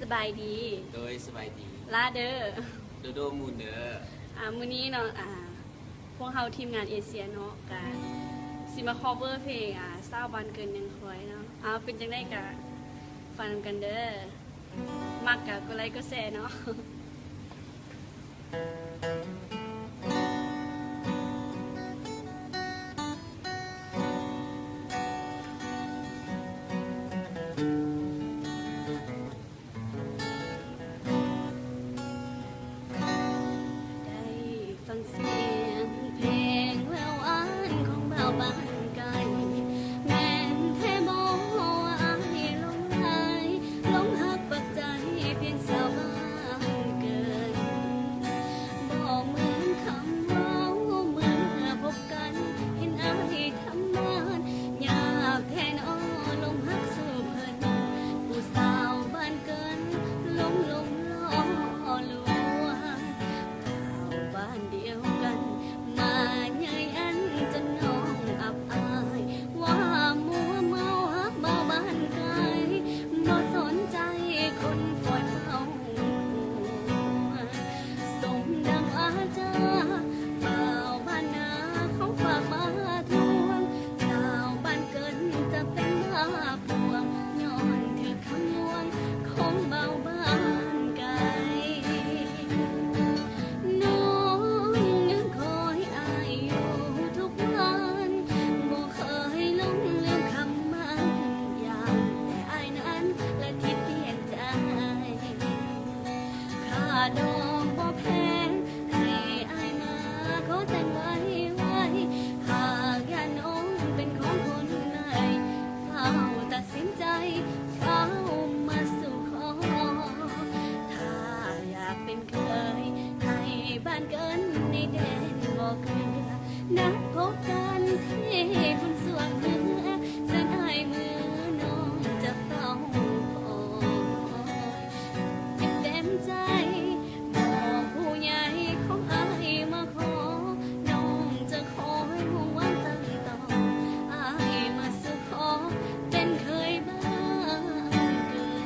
ສະບາຍດີ ໂດຍ ສະບາຍດີ ລາເດີ ໂດໂດ ມູນເດີ. ອາ ມື້ນີ້ເນາະ ອາ ພວກເຮົາທີມງານເອເຊຍເນາະ ກະຊິມາຄອບເວີເພງ ອາ ສາວບ້ານເກີນຍັງຄອຍເນາະ. ເອົາ ເປັນຈັ່ງໃດກະຟັງນຳກັນເດີ ມັກກະກົດໄລກົດແຊເນາະ. ໄດ້ຟັງສຽງເພງແວວຫວານຂອງບ່າວບ້ານໄກ ແມ່ນແທ້ບໍ່ວ່າອ້າຍຫຼົງໄຫຼ ຫຼົງຮັກປັກໃຈພຽງສາວບ້ານເກີນ ບໍ່ເໝືອນຄຳເວົ້າເມື່ອພົບກັນ ເຫັນອ້າຍທຳງານຍາກແທ້ໜໍ ຫຼົງຮັກສູ່ເພິ່ນ ຜູ້ສາວບ້ານເກີນ ຫຼົງຫຼົງຫຼໍ່ລວງ ເຂົ້າບ້ານດຽວກັນ ມາໃຫຍ່ອັນຈົນນ້ອງອັບອາຍ ວ່າມົວເມົາຮັກບ່າວບ້ານໄກ ບໍ່ສົນໃຈຄົນຄອຍເຝົ້າ ສົມດັ່ງວາຈາ ບ່າວບ້ານນາເຂົາຝາກມາທວງ ສາວບ້ານເກີນຈະເປັນບ້າພວງ ຍ້ອນຖືກຄຳລວງຂອງບ່າວບ້ານໄກ. ນ້ອງຍັງຄອຍອ້າຍຢູ່ທຸກວັນ ບໍ່ເຄີຍຫຼົງລືມຄຳໝັ້ນ ຢ້ານແຕ່ອ້າຍນັ້ນລະຄິດປ່ຽນໃຈ ຄ່າດອງບໍ່ແພງ ໃຫ້ອ້າຍມາຂໍແຕ່ງໄວໆ ຫາກຢ້ານນ້ອງເປັນຂອງຄົນໃໝ່ ຟ້າວຕັດສິນໃຈ ຟ້າວມາສູ່ຂໍ ຖ້າຢາກເປັນເຂີຍໄທບ້ານເກີນໃນແດນບໍ່ເກືອ ນັດພົບກັນທີ່ບຸນຊ່ວງເຮືອ ເຊີນອ້າຍເມືອ ນ້ອງຈະເຝົ້າຄອຍ ເຕັມໃຈ ບອກຜູ້ໃຫຍ່ຂອງອ້າຍມາຂໍ ນ້ອງຈະຄອຍມຸ່ງຫວັງຕັ້ງຕໍ່ ອ້າຍມາສູ່ຂໍ ເປັນເຂີຍບ້ານເກີນ.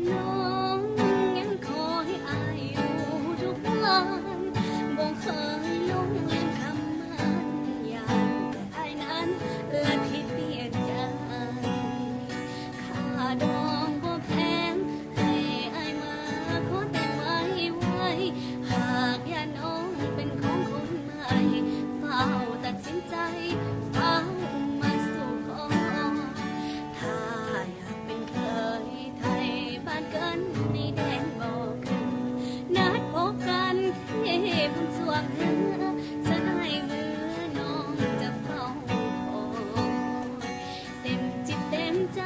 ນ້ອງຍັງຄອຍອ້າຍຢູ່ທຸກວັນ ບໍ່ເຄີຍຫຼົງລືມຄຳໝັ້ນ ຢ້ານແຕ່ອ້າຍນັ້ນລະທີ່ປ່ຽນໃຈ ຄ່າດອງບໍ່ແພງ ໃຫ້ອ້າຍມາຂໍແຕ່ງໄວໆ ຫາກຢ້ານນ້ອງເປັນຂອງຄົນໃໝ່ ຟ້າວຕັດສິນໃຈ ຟ້າວມາສູ່ຂໍ ຖ້າຢາກເປັນເຂີຍໄທບ້ານເກີນໃນແດນບໍ່ເກີນ ນັດພົບກັນທີ່ບຸນຊ່ວງເຮືອ ເຊີນອ້າຍເມືອ ນ້ອງຈະເຝົ້າຄອຍ ເຕັມຈິດເຕັມໃຈ